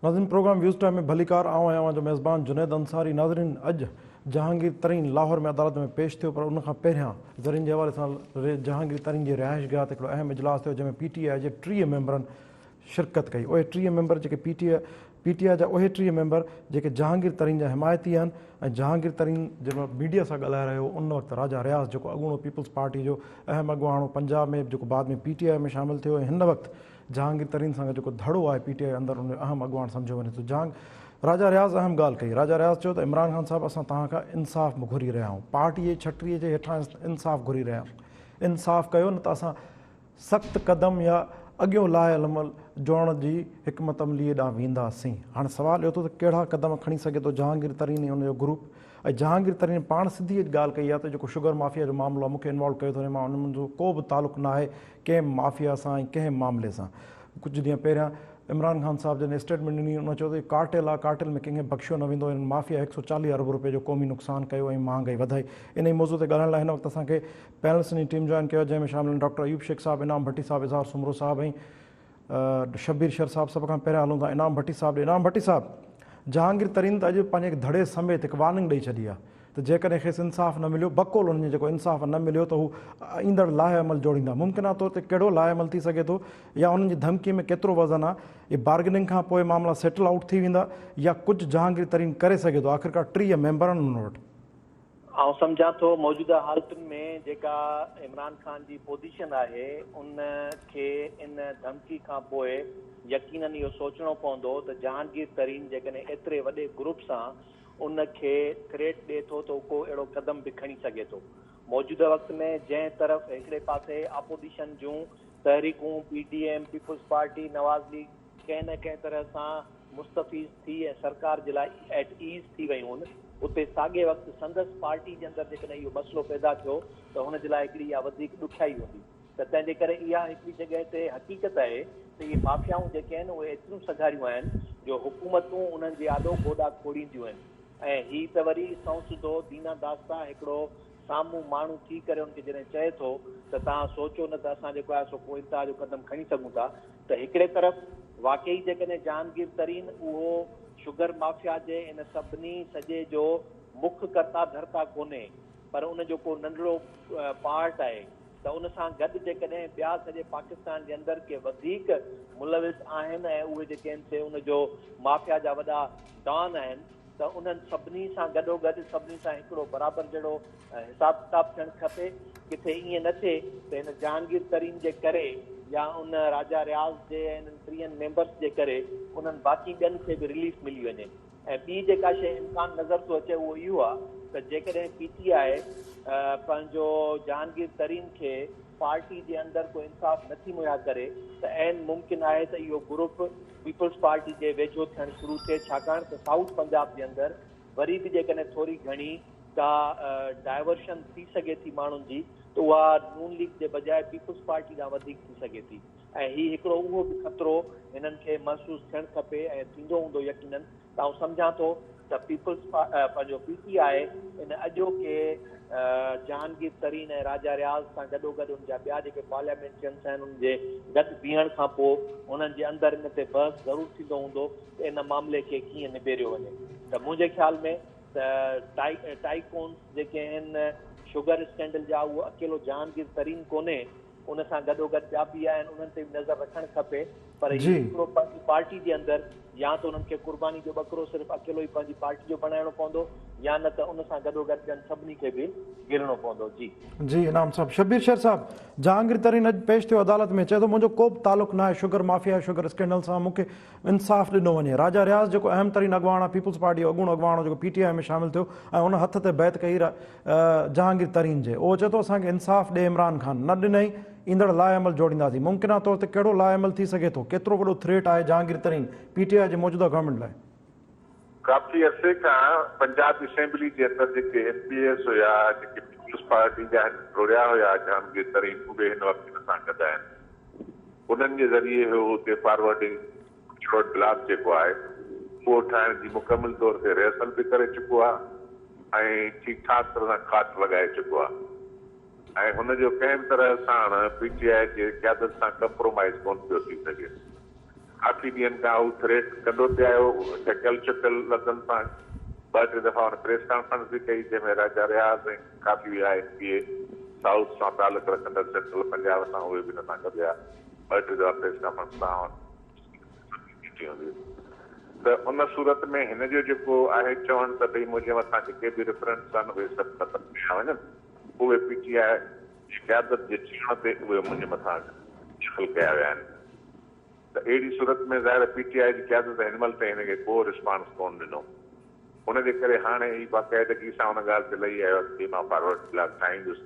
ناظرين programme waves time ۾ ڀليڪار آئون آهيان اوهان جو ميزبان جنيد انصاري ناظرين اڄ جهانگير ترين لاهور ۾ عدالت ۾ پيش ٿيو پر ان کان پهريان ذريعن جي حوالي سان جهانگير ترين جي رهائش گاهه تي هڪڙو اهم اجلاس ٿيو جنهن ۾ پي ٽي آء جي 30 ميمبرن شرڪت ڪئي اهي 30 ميمبر جيڪي پي ٽي پي ٽي آء جا اهي 30 ميمبر جيڪي جهانگير ترين جا حمايتي آهن ۽ جهانگير ترين جنهن مهل ميڊيا سان ڳالهائي رهيو هو ان وقت راجا رياض جيڪو اڳوڻو پيپلز پارٽي جو اهم اڳواڻ هو پنجاب ۾ جيڪو بعد ۾ پي ٽي آء ۾ شامل ٿيو ۽ هن وقت جهانگير ترين سان گڏ جيڪو ڌڙو آهي پي ٽي آء اندر ان جو اهم اڳواڻ سمجهيو وڃي ٿو. جهانگ راجا رياض اهم ڳالهه ڪئي. راجا رياض چيو ته عمران خان صاحب اسان توهان کان انصاف گهري رهيا آهيون. پارٽي جي ڇٽري جي هيٺان انصاف گهري رهيا آهيون. انصاف ڪيو نه ته اسان سخت قدم يا اڳيون لاء عمل جوڙڻ جي حڪمت عملي ڏانهن وينداسين. هاڻي سوال اهو ٿو ته ڪهڙا قدم کڻي سگهي ٿو جهانگير ترين ۽ ان جو گروپ؟ ۽ جهانگير ترين پاڻ سڌي ڳالهه ڪئي آهي ته جيڪو شگر مافيا جو معاملو آهي مون کي انوالو ڪيو ٿو وڃي مان ان منهنجو ڪو به تعلق ناهي ڪنهن به مافيا سان ۽ ڪنهن به معاملي سان. ڪجهه ڏينهن پهريان عمران خان صاحب جڏهن اسٽيٽمينٽ ڏني ان چيو ته اهو ڪارٽيل آهي ڪارٽيل ۾ ڪنهن کي بخشيو نه ويندو هنن مافيا 140 ارب روپيه جو قومي نقصان ڪيو ۽ مهانگائي وڌائي. انهي موضوع تي ڳالهائڻ لاء هن وقت اسان کي پينلسٽن جي ٽيم جوائن ڪيو آهي جنهن ۾ شامل آهن ڊاڪٽر ايوب شيخ صاحب، انعام ڀٽي صاحب، اظهار سومرو صاحب ۽ شبير شر صاحب. سڀ کان پهريان هلون ٿا انعام ڀٽي صاحب ڏي. انعام ڀٽي صاحب، جهانگير ترين ته اڄ پنهنجي هڪ ڌڙي سميت هڪ وارننگ ڏئي ڇڏي آهي ته جيڪڏهن کيس انصاف نه مليو، بقول انهن جي جيڪو انصاف نه مليو ته هو ايندڙ لاهه عمل جوڙيندا. ممڪنه طور تي ڪهڙو لاهه عمل ٿي سگهي ٿو يا انهن جي ڌمڪي ۾ ڪيترو وزن آهي؟ اهي بارگننگ کان پوء معاملا سيٽل آئوٽ ٿي ويندا يا ڪجهه جهانگير ترين ڪري سگهي ٿو؟ آخرڪار 30 ميمبر آهن انهن وٽ. آئون سمجهان ٿو موجوده حالتن ۾ جيڪا عمران خان جي پوزيشن آهي ان کي ان ڌمڪي کان پوء يقينن اهو سوچڻو پوندو ته جهانگير ترين جيڪڏهن ايتري وڏي گروپ سان ان کي ٿريٽ ڏي ٿو ته هو ڪو اهڙو قدم به کڻي سگهي ٿو. موجوده وقت ۾ جنهن طرف هڪڙي پاسي اپوزيشن جون تحريڪون P D M, Peoples Party, Nawaz League ڪنهن نه ڪنهن طرح سان مستفيض ٿي ۽ سرڪار جي لاء ايٽ ايز ٿي ويون هن اتي ساڳئي وقت سندس پارٽي جي اندر جيڪڏهن اهو مسئلو پيدا ٿيو ته هن جي لاء هڪڙي اها وڌيڪ ڏکيائي هوندي ته تنهن جي ڪري اها هڪڙي جڳهه تي حقيقت آهي ته اهي مافيائون جيڪي آهن اهي ايتريون سگهاريون آهن جو حڪومتون انهن جي آڏو گوڏا کوڙينديون آهن ۽ هي ته وري سنئون سڌو دينا داستا هڪڙو سامهون ماڻهو ٿي ڪري ان کي جڏهن چئي ٿو ته توهان سوچو نه ته اسان جيڪو آهي سو ڪو انتها جو قدم کڻي سگهون ٿا ته هڪڙي طرف واقعي جيڪڏهن جهانگير ترين اهو شگر مافيا جي ان سڀني سڄي جو مک ڪرتا ڌرتا ڪونهي پر ان جو ڪو ننڍڙو پارٽ آهي ته ان سان گڏ جيڪڏهن ٻيا سڄي پاڪستان جي اندر ڪي وڌيڪ ملوث آهن ۽ اهي جيڪي آهن سي ان جو مافيا جا وڏا ڊان آهن ته انهن سڀني سان گڏوگڏ سڀني سان هڪڙو برابر جهڙو حساب ڪتاب ٿيڻ کپي، ڪٿي ائين نه ٿئي ته هن جهانگير ترين جي ڪري يا ان راجا رياض جي ۽ انهن ٽيهن ميمبرس جي ڪري انهن باقي ٻين کي به رليف ملي وڃي ۽ ٻي جيڪا شيء امڪان نظر ٿو اچي اهو اهو آهي ته جيڪڏهن پي ٽي آء پنهنجو جهانگير ترين کي پارٽي جي اندر ڪو انصاف نٿي مهيا ڪري ته عين ممڪن آهي ته اهو گروپ پيپلز پارٽي جي ويجهو ٿيڻ شروع ٿئي ڇاڪاڻ ته سائوٿ پنجاب جي اندر وري به جيڪڏهن ٿوري گهڻي ڪا ڊائيورشن ٿي سگهي ٿي ماڻهن جي ته اها نون ليگ جي بجاء پيپلز پارٽي ڏانهن وڌيڪ ٿي سگهي ٿي ۽ هي هڪڙو اهو به خطرو هنن کي محسوس ٿيڻ کپي ۽ ٿيندو هوندو يقينن ته آئون سمجهان ٿو ته پيپلز پنهنجو پي ٽي آء ان اڄوڪي جهانگير ترين ۽ راجا رياض سان گڏوگڏ ان جا ٻيا جيڪي پارليامينٽرينس آهن انهن جي گڏ بيهڻ کان پوء انهن جي اندر ان تي بحث ضرور ٿيندو هوندو ته ان معاملي کي ڪيئن نبيريو وڃي ته منهنجي خيال ۾ ته ٽائيڪونس جيڪي آهن شگر اسڪينڊل جا اهو اڪيلو جهانگير ترين ڪونهي ان سان گڏوگڏ ٻيا به آهن انهن تي به نظر رکڻ کپي پر هي هڪڙو پنهنجي پارٽي جي اندر يا ته انهن کي قرباني جو ٻڪرو صرف اڪيلو ئي پنهنجي پارٽي جو بڻائڻو پوندو يا نه ته ان سان گڏوگڏ ٻين سڀني کي به گرڻو پوندو جي. جي انعام صاحب. شبير شير صاحب جهانگير ترين اڄ پيش ٿيو عدالت ۾ چئي ٿو منهنجو ڪو به تعلق ناهي شگر مافيا يا شگر اسڪينڊل سان مون کي انصاف ڏنو وڃي. راجا رياض جيڪو اهم ترين اڳواڻ آهي پيپلز پارٽي جو اڳوڻو اڳواڻ هو جيڪو پي ٽي آء ۾ شامل ٿيو ۽ ان هٿ تي بيعت ڪئي جهانگير ترين جي اهو چئي ٿو اسان کي انصاف ڏي عمران خان نه ڏنئي ايندڙ لاء عمل جوڙينداسين ممڪنه طور تي ڪهڙو لاء عمل ٿي سگهي ٿو ڪيترو وڏو ٿريٽ آهي جهانگير ترين پي ٽي آء جي موجوده گورنمينٽ لاء. ڪافي عرصي کان پنجاب اسيمبلي جي اندر جيڪي ايم پي ايس هيا جيڪي پيپلز پارٽي جا هن جوڙيا هيا جهانگير ترين اهي هن وقت هن سان گڏ آهن. انهن جي ذريعي هو اتي فارورڊنگ فارورڊ بلاڪ جيڪو آهي اهو ٺاهڻ جي مڪمل طور تي ريهرسل به ڪري چڪو آهي ۽ ٺيڪ ٺاڪ طرح سان کاٽ لڳائي چڪو آهي ۽ هن جو ڪنهن به طرح ساڻ پي ٽي آء جي قيادت سان ڪمپرومائيز ڪونه پيو ٿي سگهي. ڪافي ڏينهن کان هو ٿريٽ ڪندو پئي آيو، ڍڪيل ڇپيل لفظن سان ٻه ٽي دفعا هن پريس ڪانفرنس به ڪئي، جنهن ۾ راجا رياض ۽ ڪافي ٻيا ايم پي اي سائوٿ سان تعلق رکندڙ سينٽرل پنجاب سان اهي به هن سان گڏ هيا، ٻه ٽي دفعا پريس ڪانفرنس تان ڏٺي هوندي ته ان صورت ۾ هن جو جيڪو آهي چوڻ ته ڀئي منهنجي مٿان جيڪي به ريفرنس آهن اهي سڀ ختم ڪيا وڃن، اهي پي ٽي آء جي قيادت جي چوڻ تي اهي منهنجي مٿان داخل ڪيا ويا آهن ته اهڙي صورت ۾ ظاهر آهي پي ٽي آء جي قيادت هن مهل تائين هن کي ڪو رسپانس ڪونه ڏنو ان جي ڪري هاڻي هي باقاعدگي سان ان ڳالهه تي لهي آيو آهي ته ڀئي مان فارورڊ بلاڪ ٺاهيندس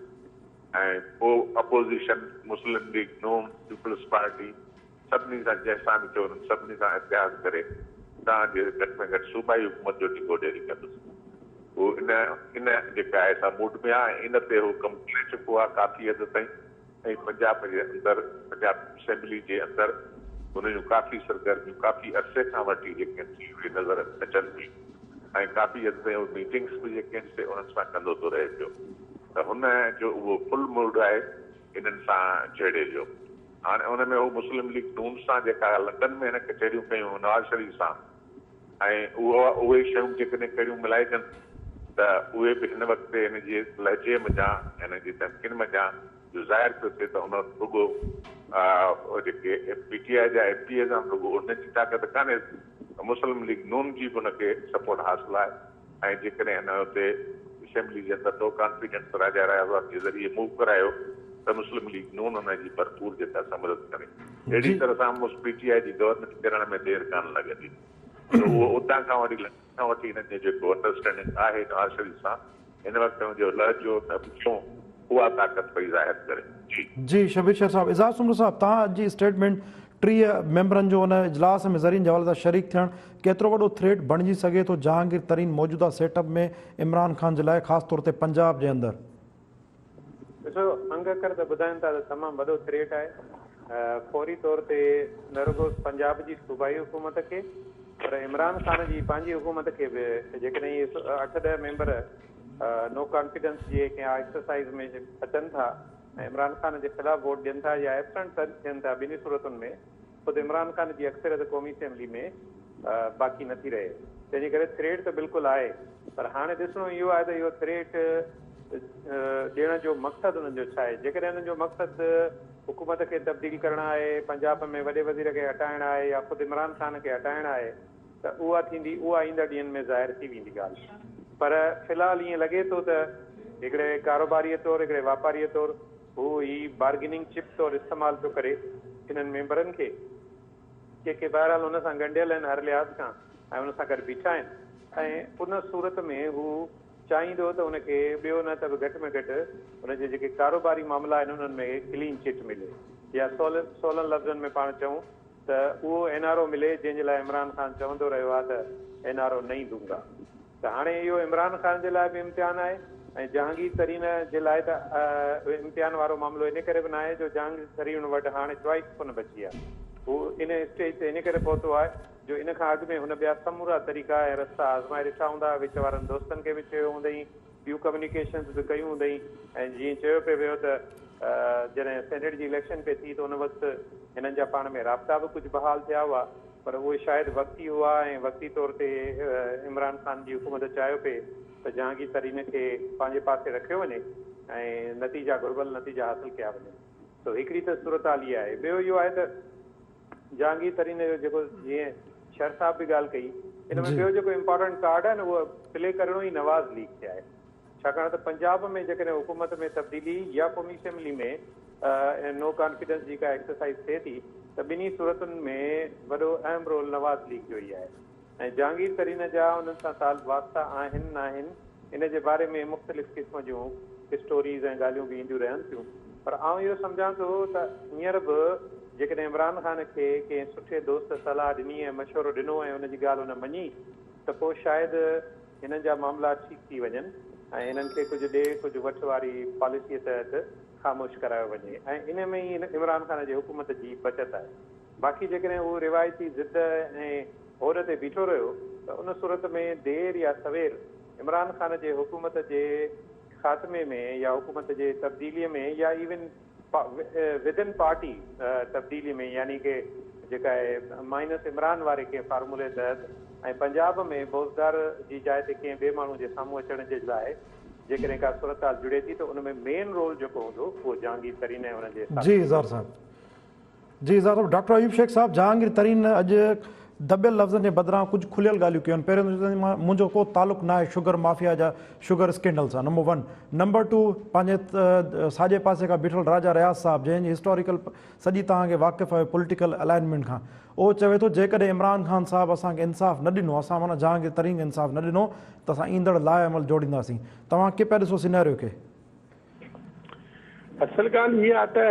۽ پوء اپوزيشن مسلم ليگ نون پيپلز پارٽي سڀني سان جنهن سان به ٿيو انهن سڀني سان اتحاد ڪري توهان جي گهٽ ۾ گهٽ صوبائي حڪومت جو ڊگهو ڏيري ڪندس. هو ان ان جيڪا آهي سا موڊ ۾ آهي ۽ ان تي هو ڪم ڪري چڪو آهي ڪافي حد تائين ۽ پنجاب جي اندر پنجاب اسيمبلي جي اندر هن جون ڪافي سرگرميون ڪافي عرصي کان وٺي جيڪي آهن سي اهي نظر اچن ٿيون ۽ ڪافي حد تائين هو ميٽنگس به جيڪي آهن سي انهن سان ڪندو ٿو رهي پيو ته هن جو اهو فل موڊ آهي انهن سان جهيڙي جو. هاڻي ان ۾ هو مسلم ليگ نون سان جيڪا لنڊن ۾ هن ڪچهريون ڪيون نواز شريف سان ۽ اهو اهي شيون جيڪڏهن ڪهڙيون ملائجن ته اهي به هن وقت هن جي لهجي منجهان هن جي ڌمڪين منجهان جو ظاهر پيو ٿئي ته هن وٽ رڳو جيڪي پي ٽي آء جا ايم پي ايز آهن رڳو انهن جي طاقت ڪانهي مسلم ليگ نون جي به ان کي سپورٽ حاصل آهي ۽ جيڪڏهن هن اتي اسيمبلي جي اندر نو ڪانفيڊنس راجا راء صاحب جي ذريعي موو ڪرايو ته مسلم ليگ نون ان جي ڀرپور جيڪا سا مدد ڪري. اهڙي طرح سان مس پي ٽي آء جي گورنمينٽ ڪرڻ ۾ دير ڪانه لڳندي. سو اهو اتان کان وٺي لنڊن کان وٺي هنن جو جيڪو انڊرسٽينڊنگ آهي نواز شريف سان هن وقت هن جو لهجو، ڌمڪيون اها طاقت پئي ظاهر ڪري. جي. جي شبير شيخ صاحب. اعجاز سومرو صاحب توهان اڄ جي اسٽيٽمينٽ 30 ميمبرن جو ان اجلاس ۾ ذريعن جي حوالي سان شريڪ ٿيڻ ڪيترو وڏو ٿريٽ بڻجي سگهي ٿو جهانگير ترين موجوده سيٽ اپ ۾ عمران خان جي لاء خاص طور تي پنجاب جي اندر؟ ڏسو انگ اکر ته ٻڌائن ٿا ته تمام وڏو ٿريٽ آهي فوري طور تي نه رڳو پنجاب جي صوبائي حڪومت کي پر عمران خان جي پنهنجي حڪومت کي به جيڪڏهن اهي اٺ ڏهه ميمبر نو ڪانفيڊنس جي ڪنهن ايڪسرسائيز ۾ اچن ٿا ۽ عمران خان جي خلاف ووٽ ڏين ٿا يا ايبسنٽ ٿين ٿا ٻنهي صورتن ۾ خود عمران خان جي اڪثريت قومي اسيمبلي ۾ باقي نٿي رهي تنهن جي ڪري ٿريٽ ته بلڪل آهي پر هاڻي ڏسڻو اهو آهي ته اهو ٿريٽ ڏيڻ جو مقصد انهن جو ڇا آهي جيڪڏهن انهن جو مقصد حڪومت کي تبديل ڪرڻ آهي پنجاب ۾ وڏي وزير کي هٽائڻ آهي يا خود عمران خان کي هٽائڻ آهي ته اها ٿيندي اها ايندڙ ڏينهن ۾ ظاهر ٿي ويندي ڳالهه پر في الحال ائين لڳي ٿو ته هڪڙي ڪاروباريء طور هڪڙي واپاريء طور هو هي بارگيننگ چپ طور استعمال پيو ڪري انهن ميمبرن کي جيڪي بهرحال ان سان ڳنڍيل آهن هر لحاظ کان ۽ ان سان گڏ بيٺا آهن ۽ ان صورت ۾ هو چاهيندو ته ان کي ٻيو نه ته به گهٽ ۾ گهٽ ان جي جيڪي ڪاروباري معاملا آهن انهن ۾ ڪلين چٽ ملي يا سولن لفظن ۾ پاڻ چئون ته اهو اين آر او ملي جنهن جي لاء عمران خان چوندو رهيو آهي ته اين آر او نهين دونگا ته هاڻي اهو عمران خان جي لاء به امتحان آهي ۽ جهانگير ترين جي لاء ته امتحان وارو معاملو ان ڪري به ناهي جو جهانگير ترين وٽ هاڻي چوائس ڪونه بچي آهي هو ان اسٽيج تي ان ڪري پهتو آهي جو ان کان اڳ ۾ هن ٻيا سمورا طريقا ۽ رستا آزمائي ڏٺا هوندا وچ وارن دوستن کي به چيو هوندئين ٻيون ڪميونيڪيشنز به ڪيون هوندئين ۽ جيئن چيو پئي ويو ته جڏهن سينيٽ جي اليڪشن پئي ٿي ته ان وقت هنن جا پاڻ ۾ رابطا به ڪجهه بحال ٿيا هئا پر اهي شايد وقتي هئا ۽ وقتي طور تي عمران خان جي حڪومت چاهيو پئي ته جهانگير ترين کي پنهنجي پاسي رکيو وڃي ۽ نتيجا گهربل نتيجا حاصل ڪيا وڃن سو هڪڙي ته صورتحال اها آهي ٻيو اهو آهي ته جهانگير ترين جو جيڪو جيئن شر صاحب به ڳالهه ڪئي ان ۾ ٻيو جيڪو امپارٽنٽ ڪارڊ آهي نه اهو پلي ڪرڻو ئي نواز ليگ کي آهي ڇاڪاڻ ته پنجاب ۾ جيڪڏهن حڪومت ۾ تبديلي يا قومي اسيمبلي ۾ نو ڪانفيڊنس جي ڪا ايڪسرسائز ٿئي ٿي ته ٻنهي صورتن ۾ وڏو اهم رول نواز ليگ جو ئي آهي ۽ جهانگير ترين جا انهن سان تعلق واسطا آهن ناهن ان جي باري ۾ مختلف قسم جون اسٽوريز ۽ ڳالهيون به اينديون رهن ٿيون پر آئون اهو سمجهان ٿو ته هينئر به جيڪڏهن عمران خان کي ڪنهن سٺي دوست صلاح ڏني ۽ مشورو ڏنو ۽ ان جي ڳالهه هن مڃي ته پوء شايد هنن جا معاملا ٺيڪ ٿي وڃن ۽ هنن کي ڪجهه ڏي ڪجهه وٺ واري پاليسيء تحت خاموش ڪرايو وڃي ۽ ان ۾ ئي عمران خان جي حڪومت جي بچت آهي. باقي جيڪڏهن هو روايتي ضد ۽ هوڏ تي بيٺو رهيو ته ان صورت ۾ دير يا سوير عمران خان جي حڪومت جي خاتمي ۾ يا حڪومت جي تبديلي ۾ يا ايون ود ان پارٽي تبديلي ۾ يعني ڪي جيڪا آهي مائنس عمران واري ڪنهن فارمولي تحت ۽ پنجاب ۾ بوزدار جي جاء تي ڪنهن ٻئي ماڻهو جي سامهون اچڻ جي لاء جيڪڏهن ڪا صورتحال جڙي ٿي ته ان ۾ مين رول جيڪو هوندو اهو جهانگير ترين ۽ انهن جي جي ساٿين جو اظهار هوندو. صاحب جي اظهار صاحب ڊاڪٽر ايوب شيخ صاحب جهانگير ترين اڄ دٻيل لفظن جي بدران ڪجهه کليل ڳالهيون ڪيون آهن پهريون ته منهنجو ڪو تعلق ناهي شگر مافيا جا شگر اسڪينڊل سان نمبر ون نمبر ٽو پنهنجي ساڄي پاسي کان بيٺل راجا رياض صاحب جنهن جي هسٽاريڪل سڄي توهان کي واقف آهيو پوليٽيڪل الائنمينٽ کان اهو چوي ٿو جيڪڏهن عمران خان صاحب اسان کي انصاف نه ڏنو اسان معنيٰ جهانگير ترين کي انصاف نه ڏنو ته اسان ايندڙ لاء عمل جوڙينداسين توهان ڪي پيا ڏسو سيناريو کي. اصل ڳالهه هي آ ته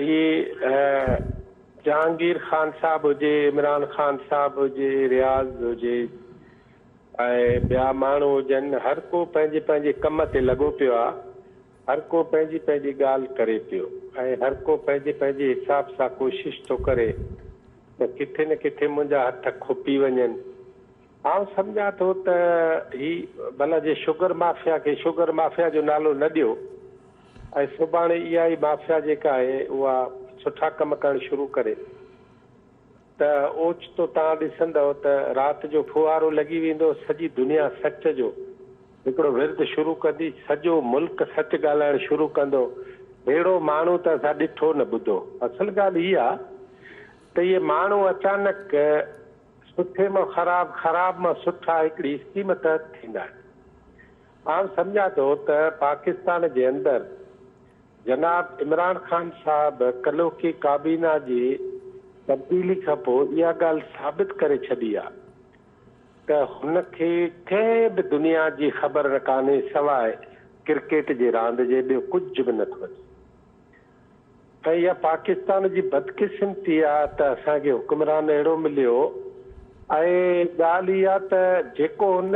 هي جهانگير خان صاحب هجي عمران خان صاحب هجي رياض هجي ۽ ٻيا ماڻهو هجن هر ڪو پنهنجي پنهنجي ڪم تي لڳو پيو آ هر ڪو پنهنجي پنهنجي ڳالهه ڪري پيو ۽ هر ڪو پنهنجي پنهنجي حساب سان ڪوشش ٿو ڪري ته ڪٿي نه ڪٿي منهنجا هٿ کپي وڃن. آئون سمجهان ٿو ته هي ڀلا جي شگر مافيا کي شگر مافيا جو نالو نه ڏيو ۽ سڀاڻي اها ئي مافيا جيڪا آهي اها سٺا ڪم ڪرڻ شروع ڪري ته اوچتو توهان ڏسندؤ ته رات جو ڦوهارو لڳي ويندو، سڄي دنيا سچ جو هڪڙو ورد شروع ڪندي، سڄو ملڪ سچ ڳالهائڻ شروع ڪندو، ههڙو ماڻهو ته اسان ڏٺو نه ٻڌو. اصل ڳالهه هي آ ته اهي ماڻهو اچانڪ سٺي مان خراب، خراب مان سٺا هڪڙي اسڪيم تحت ٿيندا آهن. آئون سمجهان ٿو ته پاڪستان جي اندر جناب عمران خان صاحب ڪلهوڪي ڪابينا جي تبديلي کان پوء اها ڳالهه ثابت ڪري ڇڏي آ ته هن کي ڪنهن به دنيا جي خبر ڪانهي سواء ڪرڪيٽ جي راند جي ٻيو ڪجهه به نٿو اچي ۽ اها پاڪستان جي بدقسمتي آ ته اسان کي حڪمران اهڙو مليو ۽ ڳالهه اها ته جيڪو هن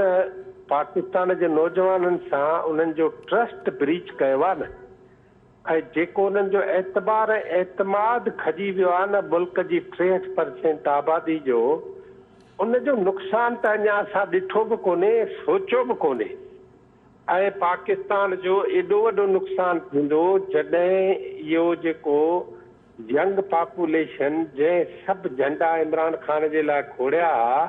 پاڪستان جي نوجوانن سان انهن جو ٽرسٽ بريچ ڪيو آ نه ۽ جيڪو انهن جو اعتبار ۽ اعتماد کڄي ويو آ نه ملڪ جي 63 پرسينٽ آبادي جو ان جو نقصان ته اڃا اسان ڏٺو به ڪونهي سوچيو به ڪونهي. ۽ پاڪستان جو ايڏو وڏو نقصان ٿيندو جڏهن اهو جيڪو ينگ پاپوليشن جنهن سڀ جهنڊا عمران خان جي لاء کوڙيا ها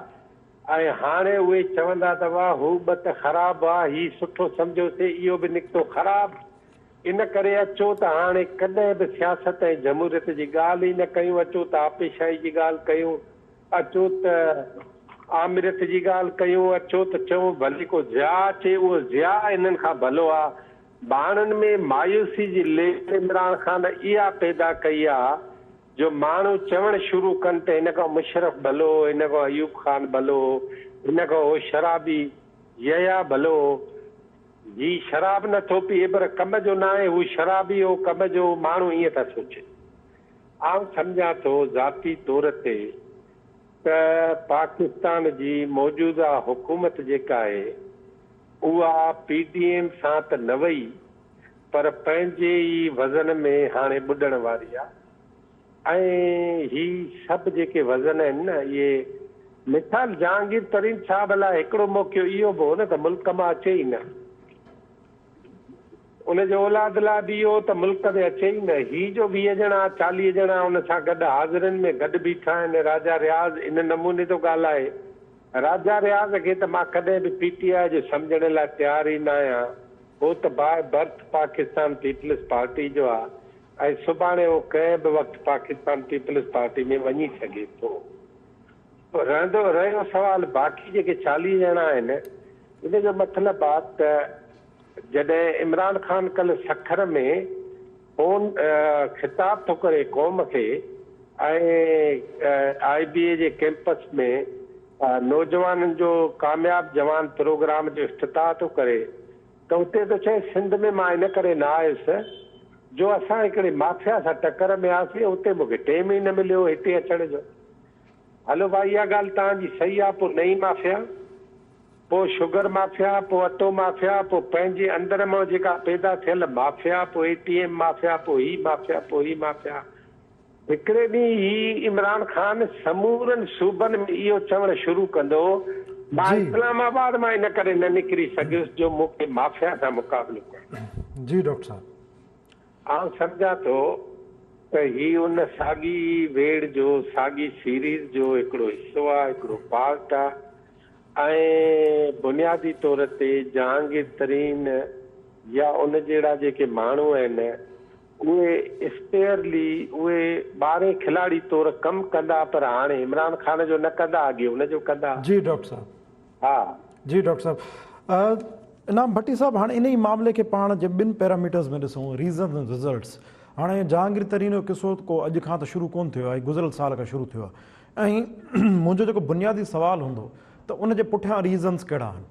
۽ هاڻي اهي چوندا ته واه هو ٻه ته خراب هئا هي سٺو سمجهيوسي اهو به نڪتو خراب ان ڪري اچو ته هاڻي ڪڏهن به سياست ۽ جمهوريت جي ڳالهه ئي نه ڪيون اچو ته آپيشاهي جي ڳالهه ڪيون اچو ته آمريت جي ڳالهه ڪيون، اچو ته چئون ڀلي ڪو ضياء اچي، اهو ضياء انهن کان ڀلو آ. ماڻهن ۾ مايوسي جي لير عمران خان اها پيدا ڪئي آ جو ماڻهو چوڻ شروع ڪن ته هن کان مشرف ڀلو هو، هن کان ايوب خان ڀلو هو، هن کان هو شرابي يحيٰ ڀلو هو. هي شراب نه ٿو پيئي پر ڪم جو ناهي، هو شرابي هو ڪم جو هو، ماڻهو ائين ٿا سوچين. آئون سمجهان ٿو ذاتي طور تي ته پاڪستان جي موجوده حڪومت جيڪا آهي اها پي ڊي ايم سان ته نه وئي پر پنهنجي ئي وزن ۾ هاڻي ٻڏڻ واري آ ۽ هي سڀ جيڪي وزن آهن نه اهي مثال جهانگير ترين صاحب لاء هڪڙو موقعو اهو به هو نه ته ملڪ مان اچي ئي نه. ان جي اولاد لاء به اهو ته ملڪ ۾ اچي ئي نه. هي جو 20 ڄڻا، 40 ڄڻا ان سان گڏ حاضرين ۾ گڏ بيٺا آهن. راجا رياض ان نموني ٿو ڳالهائي. راجا رياض کي ته مان ڪڏهن به پي ٽي آء جو سمجهڻ لاء تيار ئي نه آهيان. هو ته باء برٿ پاڪستان پيپلز پارٽي جو آ ۽ سڀاڻي هو ڪنهن به وقت پاڪستان پيپلز پارٽي ۾ وڃي سگهي ٿو. رهندو رهيو سوال باقي جيڪي 40 ڄڻا آهن ان جو مطلب آ ته جڏهن عمران خان ڪلهه سکر ۾ فون خطاب ٿو ڪري قوم کي ۽ آء بي اي جي ڪيمپس ۾ نوجوانن جو ڪامياب جوان پروگرام جو افتتاح ٿو ڪري ته اتي ٿو چئي سنڌ ۾ مان ان ڪري نه آيس جو اسان هڪڙي مافيا سان ٽڪر ۾ هئاسين اتي مونکي ٽيم ئي نه مليو هتي اچڻ جو. هلو ڀائي اها ڳالهه توهان جي صحيح آ پوء نئين مافيا، پوء شگر مافيا، پوء اٽو مافيا، پوء پنهنجي اندر مان جيڪا پيدا ٿيل مافيا، پوء اي ٽي ايم مافيا، پوء هي مافيا، پوء هي مافيا. هڪڙي ڏينهن هي عمران خان سمورن صوبن ۾ اهو چوڻ شروع ڪندو مان اسلام آباد مان ان ڪري نه نڪري سگهيس جو مون کي مافيا سان مقابلو ڪرڻو. جي ڊاڪٽر صاحب. آئون سمجهان ٿو ته. ته هي ان ساڳي ويڙهه جو، ساڳي سيريز جو هڪڙو حصو آ، هڪڙو پارٽ آ ۽ بنيادي طور تي جهانگير ترين يا ان جهڙا جيڪي ماڻهو آهن اهي اسپيئرلي اهي ٻارهين کلاڙي طور ڪم ڪندا پر هاڻي عمران خان جو نه ڪندا اڳي ان جو ڪندا. جي ڊاڪٽر صاحب. ها. جي ڊاڪٽر صاحب انعام ڀٽي صاحب هاڻي انهي معاملي کي پاڻ جي ٻن پيراميٽرز ۾ ڏسون ريزنز ۽ رزلٽس هاڻي جهانگير ترين جو قصو ڪو اڄ کان ته شروع ڪون ٿيو آهي گذريل سال کان شروع ٿيو آهي ۽ منهنجو جيڪو بنيادي سوال هوندو ته ان جي پٺيان ريزنز ڪهڙا آهن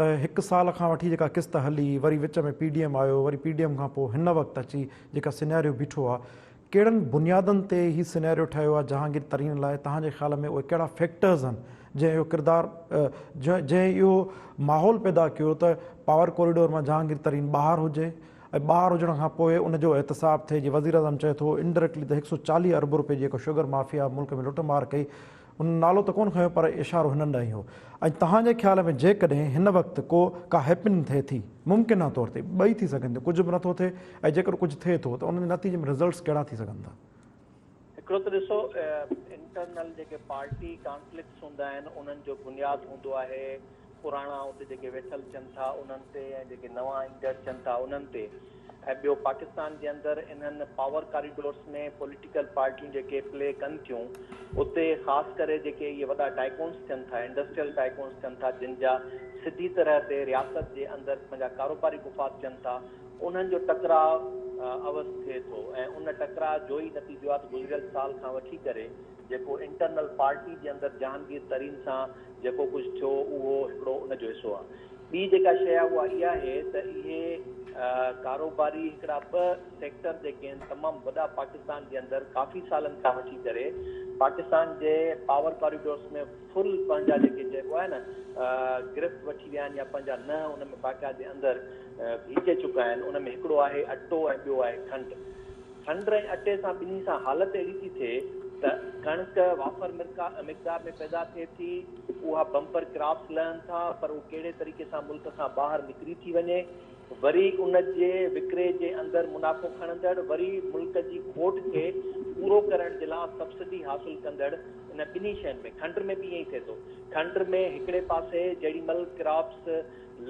ته هڪ سال کان وٺي جيڪا قسط هلي وري وچ ۾ پي ڊي ايم آيو وري پي ڊي ايم کان پوء هن وقت اچي جيڪا سيناريو بيٺو آهي ڪهڙن بنيادن تي هي سيناريو ٺهيو آهي جهانگير ترين لاء توهان جي خيال ۾ اهي ڪهڙا فيڪٽرز آهن جنهن اهو ڪردار جنهن اهو ماحول پيدا ڪيو ته پاور ڪوريڊور مان جهانگير ترين ٻاهر هجي ۽ ٻاهر هجڻ کان پوء ان جو احتساب ٿئي جي وزيراعظم چئي ٿو انڊريڪٽلي ته 140 ارب روپيه جي جيڪا شوگر مافيا ملڪ ۾ لٽ مار ڪئي هن نالو ته ڪونه کنيو پر اشارو هنن ڏانهن ئي هو ۽ توهان جي خيال ۾ جيڪڏهن هن وقت ڪو ڪا هيپننگ ٿئي ٿي، ممڪنه طور تي، ٻئي ٿي سگهن ٿيون، ڪجهه به نٿو ٿئي ۽ جيڪر ڪجهه ٿئي ٿو ته ان جي نتيجي ۾ رزلٽس ڪهڙا ٿي سگهن ٿا؟ هڪڙو ته ڏسو انٽرنل جيڪي پارٽي ڪانفلڪٽس هوندا آهن انهن جو بنياد هوندو آهي پراڻا اتي جيڪي ويٺل ٿين ٿا انهن تي ۽ جيڪي نوان ايندڙ ٿين ٿا انهن تي ۽ ٻيو پاڪستان جي اندر انهن پاور ڪاريڊورس ۾ پوليٽيڪل پارٽيون جيڪي پلي ڪن ٿيون اتي خاص ڪري جيڪي اهي وڏا ٽائيڪونس ٿين ٿا انڊسٽريل ٽائيڪونس ٿين ٿا جن جا سڌي طرح تي رياست جي اندر پنهنجا ڪاروباري مفاد ٿين ٿا انهن جو ٽڪراء اوس ٿئي ٿو ۽ ان ٽڪراء جو ئي نتيجو آهي ته گذريل سال کان وٺي ڪري جيڪو انٽرنل پارٽي جي اندر جهانگير ترين سان جيڪو ڪجهه ٿيو اهو هڪڙو ان جو حصو آهي. ٻي جيڪا شيء آهي اها اها آهي ته اهي ڪاروباري هڪڙا ٻه سيڪٽر جيڪي آهن تمام وڏا پاڪستان جي اندر ڪافي سالن کان وٺي ڪري پاڪستان جي پاور ڪاريڊورس ۾ فل پنهنجا جيڪي چئبو آهي نه گرفت وٺي ويا آهن يا پنهنجا ننهن ان ۾ باقاعدي اندر ڀيچي چڪا آهن ان ۾ هڪڙو آهي اٽو ۽ ٻيو آهي کنڊ. کنڊ ۽ اٽي سان ٻنهي سان حالت اهڙي ٿي ٿئي ته ڪڻڪ وافر مقدار ۾ پيدا ٿئي ٿي، اها بمپر ڪراپس لهن ٿا پر اهو ڪهڙي طريقي سان ملڪ کان ٻاهر نڪري ٿي وڃي، وري ان جي وڪري جي اندر منافعو کڻندڙ وري ملڪ جي کوٽ کي پورو ڪرڻ جي لا سبسڊي حاصل ڪندڙ ان ٻنهي شين ۾ کنڊ ۾ به ائين ئي ٿئي ٿو کنڊ ۾ هڪڙي پاسي جهڙي مهل ڪراپس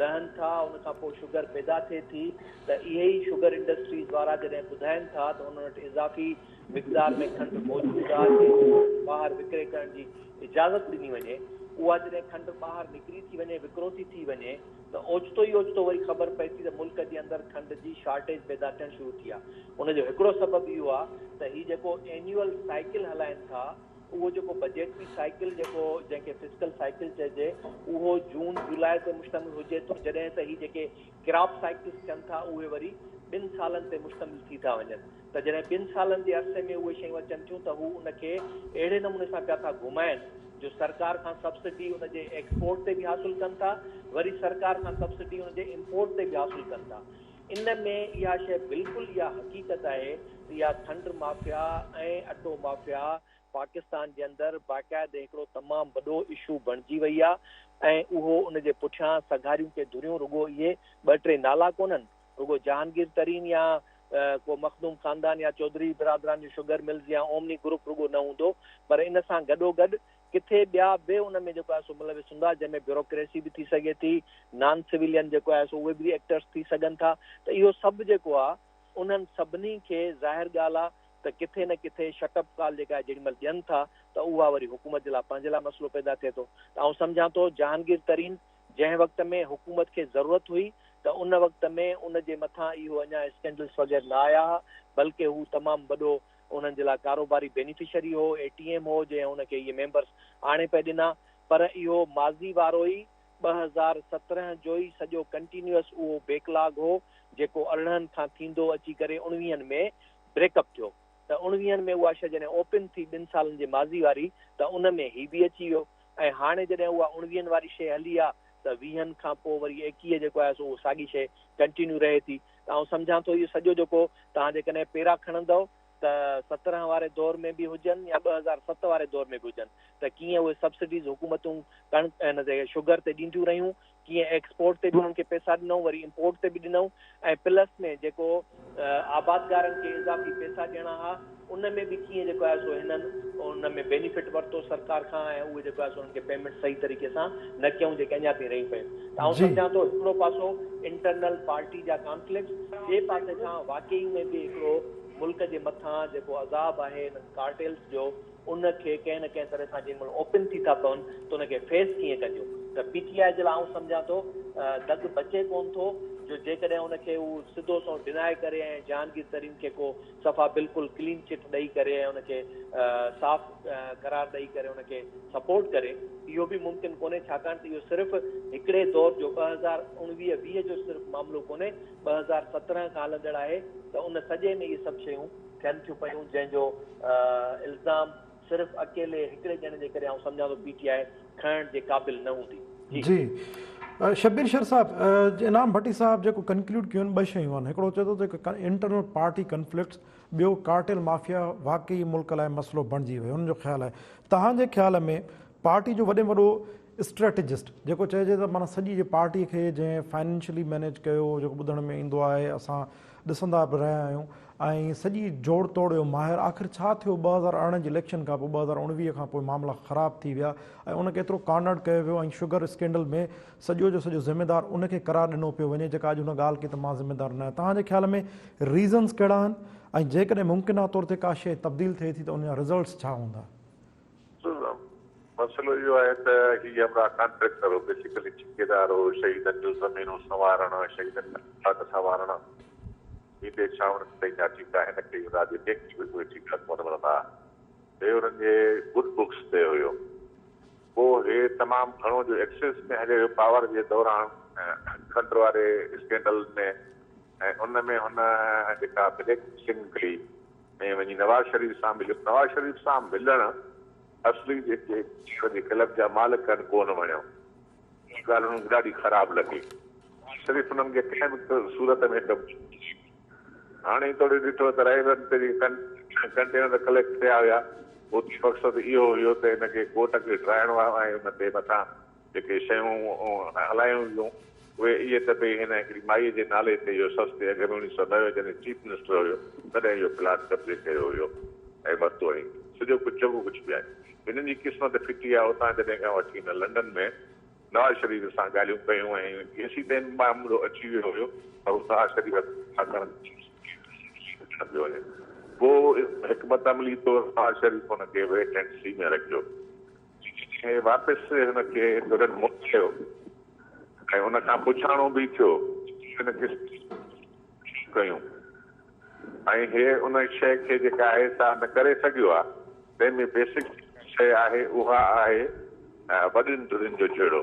لهن ٿا ان کان پوء شگر پيدا ٿئي ٿي ته اهي ئي شگر انڊسٽريز وارا جڏهن ٻڌائين ٿا ته انهن وٽ اضافي مقدار ۾ کنڊ موجود آهي جنهن کي ٻاهر وڪري ڪرڻ جي اجازت ڏني وڃي اها جڏهن کنڊ ٻاهر نڪري ٿي وڃي وڪرو ٿي ٿي وڃي ته اوچتو ئي اوچتو وري خبر پئي ٿي ته ملڪ جي اندر کنڊ جي شارٽيج پيدا ٿيڻ شروع ٿي آهي ان جو هڪڙو سبب اهو آهي ته هي جيڪو اينيوئل سائيڪل هلائين ٿا اهو جيڪو بجيٽري سائيڪل جيڪو جنهن کي فسڪل سائيڪل چئجي اهو جون جولاء تي مشتمل هجي ٿو جڏهن ته هي جيڪي ڪراپ سائيڪلز ٿين ٿا اهي وري ٻن سالن تي مشتمل ٿي ٿا وڃن ته جڏهن ٻن سالن جي عرصي ۾ اهي شيون اچن ٿيون ته هو ان کي اهڙي نموني سان پيا ٿا گهمائن جو سرڪار کان سبسڊي ان جي ايڪسپورٽ تي به حاصل ڪن ٿا وري سرڪار کان سبسڊي ان جي امپورٽ تي به حاصل ڪن ٿا ان ۾ اها شيء بلڪل اها حقيقت آهي ته اها کنڊ مافيا ۽ اٽو مافيا پاڪستان جي اندر باقاعدي هڪڙو تمام وڏو اشو بڻجي وئي آهي ۽ اهو ان جي پٺيان سگهاريون ڪي ڌريون رڳو اهي ٻه ٽي نالا ڪونهن رڳو جهانگير ترين يا ڪو مخدوم خاندان يا چوڌري برادران جو شگر ملز يا اومني گروپ رڳو نه هوندو پر ان سان گڏوگڏ ڪٿي ٻيا به ان ۾ جيڪو آهي سو ملوث هوندا جنهن ۾ بيوروڪريسي به ٿي سگهي ٿي، نان سويلين جيڪو آهي سو اهي به ايڪٽرس ٿي سگهن ٿا ته اهو سڀ جيڪو آهي انهن سڀني کي ظاهر ڳالهه آهي ته ڪٿي نه ڪٿي شٽ اپ ڪال جيڪا آهي جيڏي مهل ڏين ٿا ته اها وري حڪومت جي لاء پنهنجي لاء مسئلو پيدا ٿئي ٿو ته آئون سمجهان ٿو جهانگير ترين جنهن وقت ۾ حڪومت کي ضرورت هئي ته ان وقت ۾ ان جي مٿان اهو اڃا اسڪينڊلس وغيره نه آيا ها بلڪه هو تمام وڏو انهن جي لاء ڪاروباري بينيفشري هو، اي ٽي ايم هو جنهن ان کي اهي ميمبرس آڻي پئي ڏنا پر اهو ماضي وارو ئي 2017 جو ئي سڄو ڪنٽينيوس اهو بيڪ لاگ هو جيڪو 18 کان ٿيندو اچي ڪري اڻويهن ۾ بريڪ اپ ٿيو ته اڻويهن ۾ اها شيء جڏهن اوپن ٿي ٻن سالن جي ماضي واري ته ان ۾ هي به اچي ويو ۽ هاڻي جڏهن اها اڻويهن واري شيء هلي آ ته ويهن کان پوء وري ايڪيهه جيڪو آهي سو اهو ساڳي شيء ڪنٽينيو رهي ٿي ته آئون سمجهان ٿو اهو سڄو جيڪو توهان جيڪڏهن پيرا کڻندؤ ته 17 واري دور ۾ به هجن يا 2007 واري دور ۾ به هجن ته ڪيئن اهي سبسڊيز حڪومتون ڪڻڪ هن تي شگر تي ڏينديون رهيون ڪيئن ايڪسپورٽ تي به انهن کي پئسا ڏنائون وري امپورٽ تي به ڏنائون ۽ پلس ۾ جيڪو آبادگارن کي اضافي پئسا ڏيڻا ها ان ۾ به ڪيئن جيڪو آهي سو هنن ان ۾ بينيفٽ ورتو سرڪار کان ۽ اهي جيڪو آهي سو انهن کي پيمينٽ صحيح طريقي سان نه ڪيائون جيڪي اڃا تائين رهيون پيون ته آئون سمجهان ٿو هڪڙو پاسو انٽرنل پارٽي جا ڪانفلڪٽس ٻئي پاسي کان واقعي ۾ به هڪڙو ملڪ جي مٿان جيڪو عذاب آهي انهن ڪارٽيلز جو ان کي ڪنهن نه ڪنهن طرح سان جنهن مهل اوپن ٿي ٿا پون ته ان کي فيس ڪيئن ڪجو ته پي ٽي آء جي لاء آئون سمجهان ٿو دڳ بچي ڪون ٿو جو جيڪڏهن ان کي هو سڌو سنئون ڊنائي ڪري ۽ جهانگير ترين کي ڪو صفا بلڪل ڪلين چٽ ڏئي ڪري ۽ ان کي صاف قرار ڏئي ڪري ان کي سپورٽ ڪري اهو به ممڪن ڪونهي ڇاڪاڻ ته اهو صرف هڪڙي دور جو 2019 20 جو صرف معاملو ڪونهي 2017 کان هلندڙ آهي ته ان سڄي ۾ اهي سڀ شيون ٿين ٿيون پيون جنهن جو الزام صرف اڪيلي هڪڙي ڄڻي جي ڪري آئون سمجهان ٿو پي ٽي آء کڻڻ جي قابل نه هوندي. جي. جي شبير شر صاحب انعام ڀٽي صاحب جيڪو ڪنڪلوڊ ڪيو آهن ٻه شيون آهن هڪڙو چئي ٿو ته انٽرنل پارٽي ڪنفلڪٽس ٻيو ڪارٽيل مافيا واقعي ملڪ لاء مسئلو بڻجي ويو هن جو خيال آهي توهان جي خيال ۾ پارٽي جو وڏي ۾ وڏو اسٽريٽجسٽ جيڪو چئجي ته معنيٰ سڄي جي پارٽي کي جنهن فائنينشلي مينيج ڪيو جيڪو ٻڌڻ ۾ ايندو آهي اسان ڏسندا به رهيا آهيون ۽ سڄي جوڙ توڙ جو ماهر آخر ڇا ٿيو 2018 جي اليڪشن کان پوء 2019 کان پوء معاملا خراب ٿي ويا ۽ ان کي ايترو ڪارنرڊ ڪيو ويو ۽ شگر اسڪينڊل ۾ سڄو جو سڄو ذميدار ان کي قرار ڏنو پيو وڃي جيڪا اڄ هن ڳالهه ڪئي ته مان ذميدار نه آهيان توهان جي خيال ۾ ريزنز ڪهڙا آهن ۽ جيڪڏهن ممڪنه طور تي ڪا شيء تبديل ٿئي ٿي ته ان جا رزلٽس ڇا هوندا؟ مسئلو اهو آهي ته هي همراهه ڪانٽريڪٽر هو، بيسيڪلي ٺيڪيدار هو، شهيدن جون زمينون سنوارڻ، شهيدن جا پلاٽ سنوارڻ، ميندي ڇانوڻ تائين جا ٺيڪا هن کي ايندا جي ڪنهن کي به اهي ٺيڪا ڪونه ملندا ها. هي انهن جي گڊ بڪس تي هيو. پوء هي تمام گهڻو جو ايڪسيس ۾ هليو ويو پاور جي دوران کنڊ واري اسڪينڊل ۾ ۽ ان ۾ هن جيڪا بليڪ لسٽنگ ڪئي ۽ وڃي نواز شريف سان مليو. نواز شريف سان ملڻ اصلي جيڪي شهر جي ڪلب جا مالڪ آهن ڪونه وڻيو. اها ڳالهه انهن کي ڏاڍي خراب لڳي. نواز شريف انهن کي ڪنهن به صورت ۾ قبول نه ڪيو. هاڻي توڙي ڏٺو ته رائيونڊ تي جيڪي ڪنٽينر ڪليڪٽ ٿيا هيا اتي مقصد اهو هيو ته ان کي ڪورٽ کي ڊاهڻو آهي ۽ ان تي مٿان جيڪي شيون هلايون ويون اهي اهي ته ڀئي هن هڪڙي مائيء جي نالي تي اهو سستي اگهه ۾ 1990 جڏهن چيف منسٽر هيو تڏهن اهو پلاٽ قبضي ڪيو هيو ۽ ورتو هئائين. سڄو ڪجهه چڱو ڪجهه به آهي. هنن جي قسمت ڦٽي آهي اتان جڏهن کان وٺي هن لنڊن ۾ نواز شريف سان ڳالهيون ڪيون ۽ ڪيسيتائين معاملو اچي ويو هيو پر هو نواز شريف ڇاڪاڻ ته پيو وڃي پوء حڪمت عملي طور نواز شريف هن کي ويٽ اينڊ سي ۾ رکيو. جڏهن واپس هن کي ڌرين موڪليو ۽ ان کان پڇاڻو به ٿيو ته هن قسم جون ڳالهيون ڪيون ۽ هي ان شيء کي جيڪا آهي سا نه ڪري سگهيو آهي تنهن ۾ بيسڪ جيڪا شيء آهي اها آهي وڏين ڌرين جو جهيڙو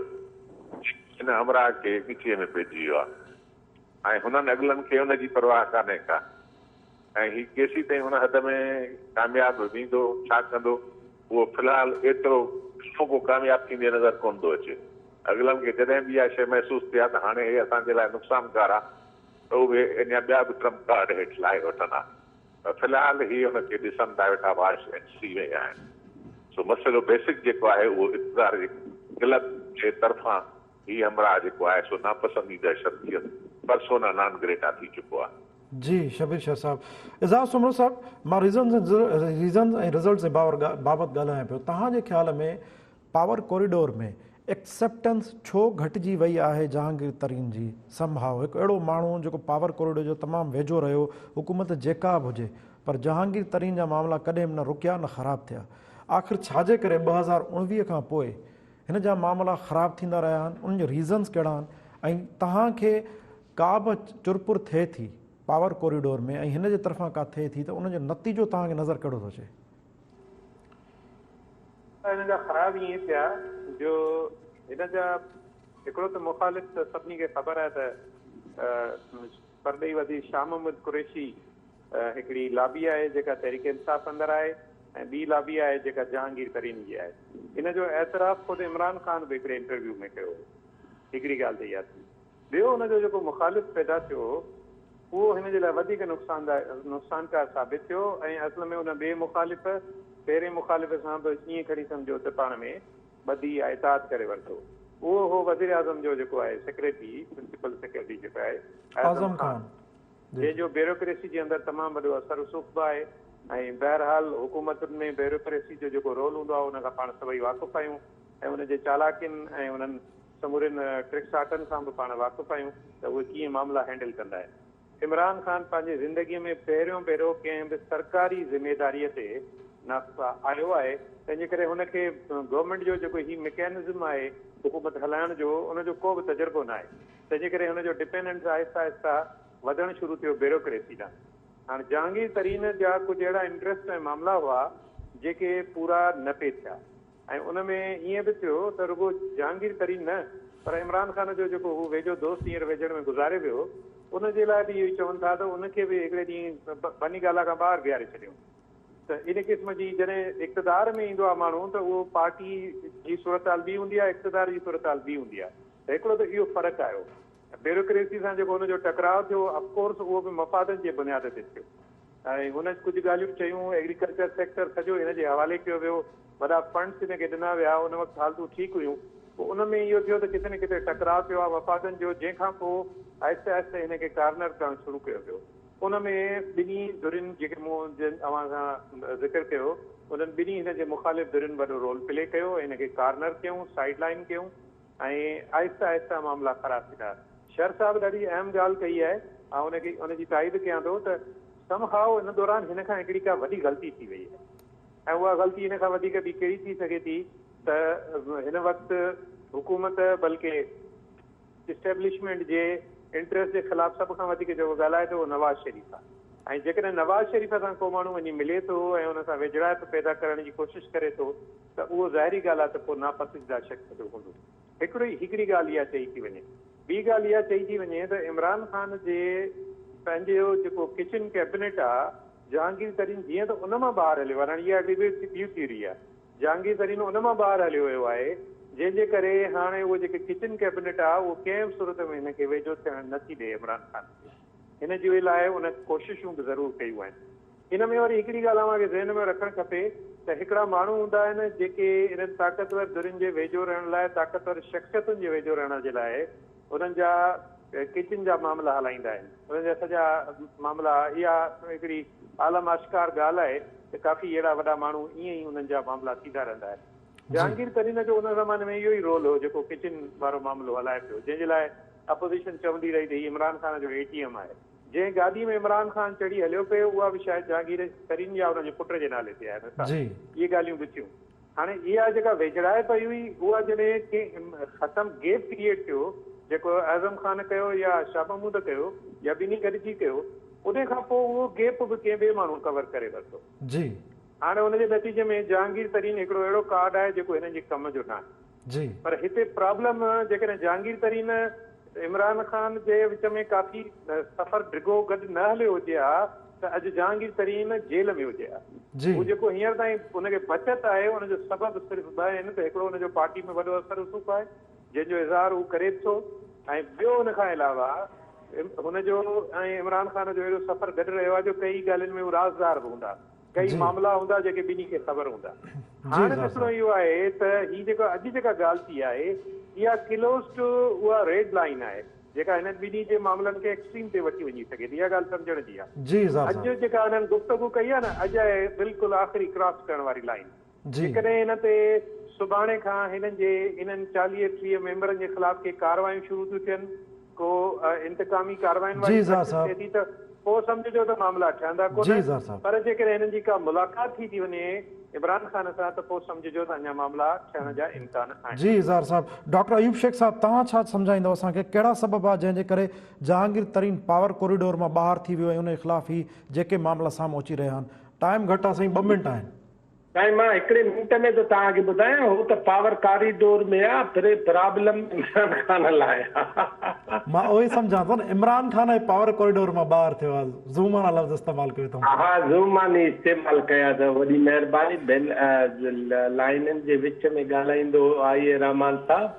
جيڪو هن همراهه کي ڳچيء ۾ پئجي ويو آهي ۽ هنن اڳلن کي ان جي پرواهه ڪانهي ڪا. ۽ هي ڪيسيتائين ان حد ۾ ڪامياب ويندو، ڇا ڪندو، اهو في الحال ايترو گهڻو ڪو ڪامياب ٿيندي نظر ڪونه ٿو اچي. اڳلن کي جڏهن به اها شيء محسوس ٿئي ها ته هاڻي هي اسان جي لاء نقصانڪار آ ته اهي اڃا ٻيا به ٽرمپ ڪارڊ هيٺ لاهي وٺن ها پر في الحال هي ان کي ڏسن ٿا ويٺا واش اينڊ سي ۾ آهن. سو مسئلو بيسڪ جيڪو آهي اهو اقتدار جي ڪلب جي طرفان هي همراهه جيڪو آهي سو ناپسنديده شخصيت پرسونا نان گريٽا ٿي چڪو آهي. جي شبير شاهه صاحب. اعزاز سومرو صاحب مان ريزنز ريزنز ۽ رزلٽس جي بابت ڳالهايان پيو توهان جي خيال ۾ پاور ڪوريڊور ۾ ايڪسيپٽنس ڇو گهٽجي وئي آهي جهانگير ترين جي سم هاء هڪ اهڙو ماڻهو جيڪو پاور ڪوريڊور جو تمام ويجهو رهيو حڪومت جيڪا به هجي پر جهانگير ترين جا معاملا ڪڏهن به نه رڪيا نه خراب ٿيا آخر ڇا جي ڪري 2019 کان پوء هن جا معاملا خراب ٿيندا رهيا آهن انهن جا ريزنز ڪهڙا آهن ۽ توهان کي ڪا به چرپر ٿئي ٿي پاور ڪوريڊور ۾ ۽ هن جي طرفان ڪا ٿئي ٿي ته ان جو نتيجو توهان کي نظر ڪهڙو ٿو اچي؟ هن جا خراب ائين ٿيا جو هن جا هڪڙو ته مخالف ته سڀني کي خبر آهي ته پرڏيهي وزير شاهه محمود قريشي هڪڙي لابي آهي جيڪا تحريڪ انصاف اندر آهي ۽ ٻي لابي آهي جيڪا جهانگير ترين جي آهي. ان جو اعتراف خود عمران خان به هڪڙي انٽرويو ۾ ڪيو هو. هڪڙي ڳالهه ته اها ٿي. ٻيو ان جو جيڪو مخالف پيدا ٿيو هو اهو هن جي لاء وڌيڪ نقصانڪار ثابت ٿيو ۽ اصل ۾ ان ٻئي مخالف پهرين مخالف سان به ائين کڻي سمجهو ته پاڻ ۾ ٻڌي يا اتحاد ڪري ورتو. اهو هو وزيراعظم جو جيڪو آهي سيڪريٽري، پرنسپل سيڪريٽري جيڪو آهي اعظم خان، جنهن جو بيوروڪريسي جي اندر تمام وڏو اثر رسوخ به آهي ۽ بهرحال حڪومتن ۾ بيوروڪريسي جو جيڪو رول هوندو آهي ان کان پاڻ سڀئي واقف آهيون ۽ ان جي چالاڪين ۽ انهن سمورين ٽرڪساٽن کان به پاڻ واقف آهيون ته اهي ڪيئن معاملا هينڊل ڪندا آهن. عمران خان پنهنجي زندگي ۾ پهريون ڀيرو ڪنهن به سرڪاري ذميداري تي نه آيو آهي، تنهن جي ڪري هن کي گورنمينٽ جو جيڪو هي مڪينزم آهي حڪومت هلائڻ جو ان جو ڪو به تجربو ناهي، تنهن جي ڪري هن جو ڊپينڊنس آهستي آهستي وڌڻ شروع ٿيو بيوروڪريسي ڏانهن. هاڻ جهانگير ترين جا ڪجهه اهڙا انٽريسٽ ۽ معاملا هئا جيڪي پورا نه پئي ٿيا. ۽ ان ۾ ائين به ٿيو ته رڳو جهانگير ترين نه پر عمران خان جو جيڪو هو ويجهو دوست هينئر ويجهڙ ۾ گذاري ويو ان جي لاء به اهو ئي چون ٿا ته ان کي به هڪڙي ڏينهن بني گالا کان ٻاهر بيهاري ڇڏيائون ته ان قسم جي جڏهن اقتدار ۾ ايندو آهي ماڻهو ته اهو پارٽي جي صورتحال ٻي هوندي آهي اقتدار جي صورتحال ٻي هوندي آهي ته هڪڙو ته اهو فرق آيو بيوروڪريسي سان جيڪو هن جو ٽڪراء ٿيو آف ڪورس اهو به مفادن جي بنياد تي ٿيو. ۽ هن ڪجهه ڳالهيون چيون، ايگريڪلچر سيڪٽر سڄو هن جي حوالي ڪيو ويو، وڏا فنڊس هن کي ڏنا ويا، ان وقت حالتون ٺيڪ هيون، پوء ان ۾ اهو ٿيو ته ڪٿي نه ڪٿي ٽڪراء ٿيو آهي مفادن جو، جنهن کان پوء آهستي آهستي هن کي ڪارنر ڪرڻ شروع ڪيو ويو، ان ۾ ٻنهي ڌرين جيڪي مون جن اوهان سان ذڪر ڪيو، انهن ٻنهي هن جي مخالف ڌرين وڏو رول پلي ڪيو ۽ هن کي ڪارنر ڪيون، سائيڊ لائين ڪيون. ۽ آهستي آهستي معاملا خراب ٿيندا. شر صاحب ڏاڍي اهم ڳالهه ڪئي آهي، آئون ان کي ان جي تائيد ڪيان ٿو ته سم هاء ان دوران هن کان هڪڙي ڪا وڏي غلطي ٿي وئي آهي ۽ اها غلطي ان کان وڌيڪ ٻي ڪهڙي ٿي سگهي ٿي ته هن وقت حڪومت بلڪه اسٽيبلشمينٽ جي انٽريسٽ جي خلاف سڀ کان وڌيڪ جيڪو ڳالهائي ٿو اهو نواز شريف آهي ۽ جيڪڏهن نواز شريف سان ڪو ماڻهو وڃي ملي ٿو ۽ ان سان ويجهڙائپ پيدا ڪرڻ جي ڪوشش ڪري ٿو ته اهو ظاهري ڳالهه آهي ته پوء ناپسنديده شخص به هوندو. هڪڙي هڪڙي ڳالهه اها چئي ٿي وڃي. ٻي ڳالهه اها چئي ٿي وڃي ته عمران خان جي پنهنجو جيڪو ڪچن ڪيبنيٽ آ، جهانگير ترين جيئن ته ان مان ٻاهر هليو آهي، هاڻي اها هڪڙي ٻي ٿيوري آهي، جهانگير ترين ان مان ٻاهر هليو ويو آهي، جنهن جي ڪري هاڻي اهو جيڪي ڪچن ڪيبنيٽ آ، اهو ڪنهن به صورت ۾ هن کي ويجهو ٿيڻ نه ٿي ڏئي عمران خان کي. هن جي لاء ان ڪوششون به ضرور ڪيون آهن. ان ۾ وري هڪڙي ڳالهه اوهان کي ذهن ۾ رکڻ کپي ته هڪڙا ماڻهو هوندا آهن جيڪي انهن طاقتور ڌرين جي ويجهو رهڻ لاء طاقتور شخصيتن جي ويجهو رهڻ جي لاء انهن جا ڪچن جا معاملا هلائيندا آهن انهن جا سڄا معاملا اها هڪڙي عالم آشڪار ڳالهه آهي ته ڪافي اهڙا وڏا ماڻهو ائين ئي انهن جا معاملا ٿيندا رهندا آهن جهانگير ترين جو ان زماني ۾ اهو ئي رول هو جيڪو ڪچن وارو معاملو هلائي پيو جنهن جي لاء اپوزيشن چوندي رهي ته هي عمران خان جو اي ٽي ايم آهي. جنهن گاڏي ۾ عمران خان چڙهي هليو پئي اها به شايد جهانگير ترين يا ان جي پٽ جي نالي تي آهي مثال اهي ڳالهيون به ٿيون. هاڻي اها جيڪا ويجهڙائپ هئي اها جڏهن ڪنهن ختم گيپ ڪريئيٽ ٿيو جيڪو اعظم خان ڪيو يا شاهه محمود ڪيو يا ٻنهي گڏجي ڪيو ان کان پوء اهو گيپ به ڪنهن ٻئي ماڻهو ڪور ڪري ورتو. هاڻي ان جي نتيجي ۾ جهانگير ترين هڪڙو اهڙو ڪارڊ آهي جيڪو هنن جي ڪم جو ناهي. پر هتي پرابلم جيڪڏهن جهانگير ترين عمران خان جي وچ ۾ ڪافي سفر ڊگهو گڏ نه هليو هجي ها ته اڄ جهانگير ترين جيل ۾ هجي ها. هو جيڪو هينئر تائين ان کي بچت آهي ان جو سبب صرف ٻه آهن ته هڪڙو ان جو پارٽي ۾ وڏو اثر رسوخ آهي جنهن جو اظهار هو ڪري به ٿو ۽ ٻيو ان کان علاوه هن جو ۽ عمران خان جو اهڙو سفر گڏ رهيو آهي جو ڪئي ڳالهين ۾ هو رازدار به هوندا. ڪئي معاملا هوندا جيڪي ٻنهي کي خبر هوندا. هاڻ ڏسڻو اهو آهي ته هي جيڪا اڄ جيڪا ڳالهه ٿي آهي اها ڪلوز ٽو اها ريڊ لائين آهي جيڪا هنن ٻنهي جي معاملن کي ايڪسٽريم تي وٺي وڃي سگهي ٿي اها ڳالهه سمجهڻ جي آهي. اڄ جيڪا هنن گفتگو ڪئي آهي نه اڄ آهي بلڪل آخري ڪراس ڪرڻ واري لائين. جيڪڏهن ان تي سڀاڻي کان هنن جي انهن 40 30 ميمبرن جي خلاف ڪي ڪارروايون شروع ٿيون ٿين، ڪو انتقامي ڪاررواين واري پريڪٽس ٿئي ٿي ته پوء سمجهجو ته معاملا ٺهندا ڪونه پر جيڪڏهن هنن جي ڪا ملاقات ٿي ٿي وڃي عمران خان سان ته پوء سمجهجو ته اڃا معاملا ٺهڻ جا امڪان آهن. جي اظهار صاحب. ڊاڪٽر ايوب شيخ صاحب توهان ڇا سمجهائيندؤ اسان کي ڪهڙا سبب آهي جنهن جي ڪري جهانگير ترين پاور ڪوريڊور مان ٻاهر ٿي ويو ۽ ان جي خلاف هي جيڪي معاملا سامهون اچي رهيا آهن ٽائيم گهٽ آهي سائين ٻه منٽ آهن. سائين مان هڪڙي منٽ ۾ ٿو توهان کي ٻڌايان هو ته پاور ڪاريڊور ۾ آ پر پرابلم عمران خان لاء آ. مان اهو ئي سمجهان ٿو نه عمران خان ۽ پاور ڪوريڊور مان ٻاهر ٿيو آ زو معنيٰ لفظ استعمال ڪيو اٿم. ها زو معني استعمال ڪيا اٿو وڏي مهرباني ٻين لائينن جي وچ ۾ ڳالهائيندو هو آء اي رحمان صاحب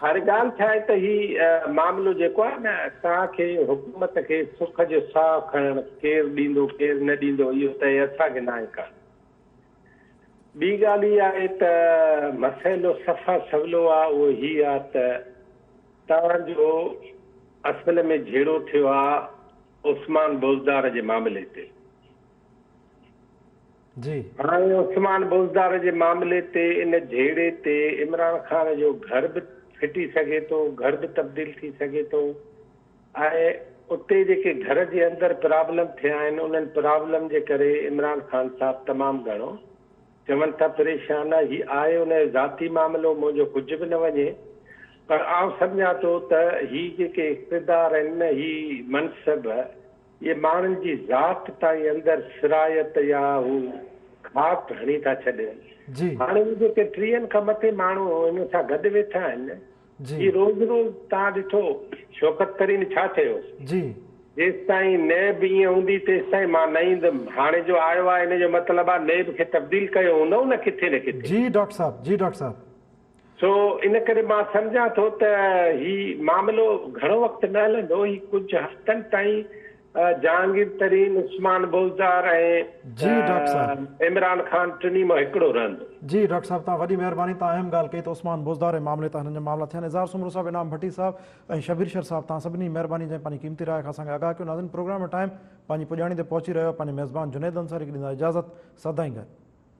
هاڻي ڳالهه ڇا آهي ته هي معاملو جيڪو آهي نه توهان کي حڪومت کي سک جو ساهه کڻڻ ڪير ڏيندو ڪير نه ڏيندو اهو طئي اسان کي ناهي ڪرڻو. ٻي ڳالهه اها آهي ته مسئلو صفا سولو آ اهو هي آ ته توهان جو اصل ۾ جهيڙو ٿيو آ عثمان بوزدار جي معاملي تي. جي. هاڻي عثمان بوزدار جي معاملي تي ان جهيڙي تي عمران خان جو گهر به ڦٽي سگهي ٿو، گهر به تبديل ٿي سگهي ٿو ۽ اتي جيڪي گهر جي اندر پرابلم ٿيا آهن انهن پرابلم جي ڪري عمران خان صاحب تمام گهڻو چون ٿا پريشان آهي، هي آهي ان جو ذاتي معاملو منهنجو ڪجهه به نه وڃي پر آئون سمجهان ٿو ته هي جيڪي اقتدار آهن نه هي منصب اهي ماڻهن جي ذات تائين اندر سرايت يا هو گهاٽ هڻي ٿا ڇڏين. جي. هاڻي هي جيڪي ٽيهن کان مٿي ماڻهو هن سان گڏ ويٺا آهن جي. هي روز روز توهان ڏٺو شوڪت ترين ڇا چيو؟ جي. جيستائين نيب ائين هوندي تيستائين مان نه ايندم. هاڻي جو آيو آهي ان جو مطلب آهي نيب کي تبديل ڪيو هوندئون نه ڪٿي نه ڪٿي. جي ڊاڪٽر صاحب جي ڊاڪٽر صاحب. سو ان ڪري مان سمجهان ٿو ته هي معاملو گهڻو وقت نه هلندو، هي ڪجهه هفتن تائين جهانگير ترين، عثمان بوزدار ۽ جي ڊاڪٽر صاحب. عمران خان ٽنهي مان هڪڙو رهندو. جي ڊاڪٽر صاحب توهان وڏي مهرباني توهان اهم ڳالهه ڪئي ته عثمان بوزدار جي معاملي تان هنن جا معاملا ٿيا آهن اظهار سومرو صاحب انعام ڀٽي صاحب ۽ شبير شر صاحب توهان سڀني جي مهرباني جنهن پنهنجي قيمتي راء کان اسان کي آگاهه ڪيو ناظرين پروگرام جو ٽائيم پنهنجي پڄاڻي تي پهچي رهيو آهي پنهنجي ميزبان جنيد انصاري کي ڏيندا اجازت سدائين گڏ.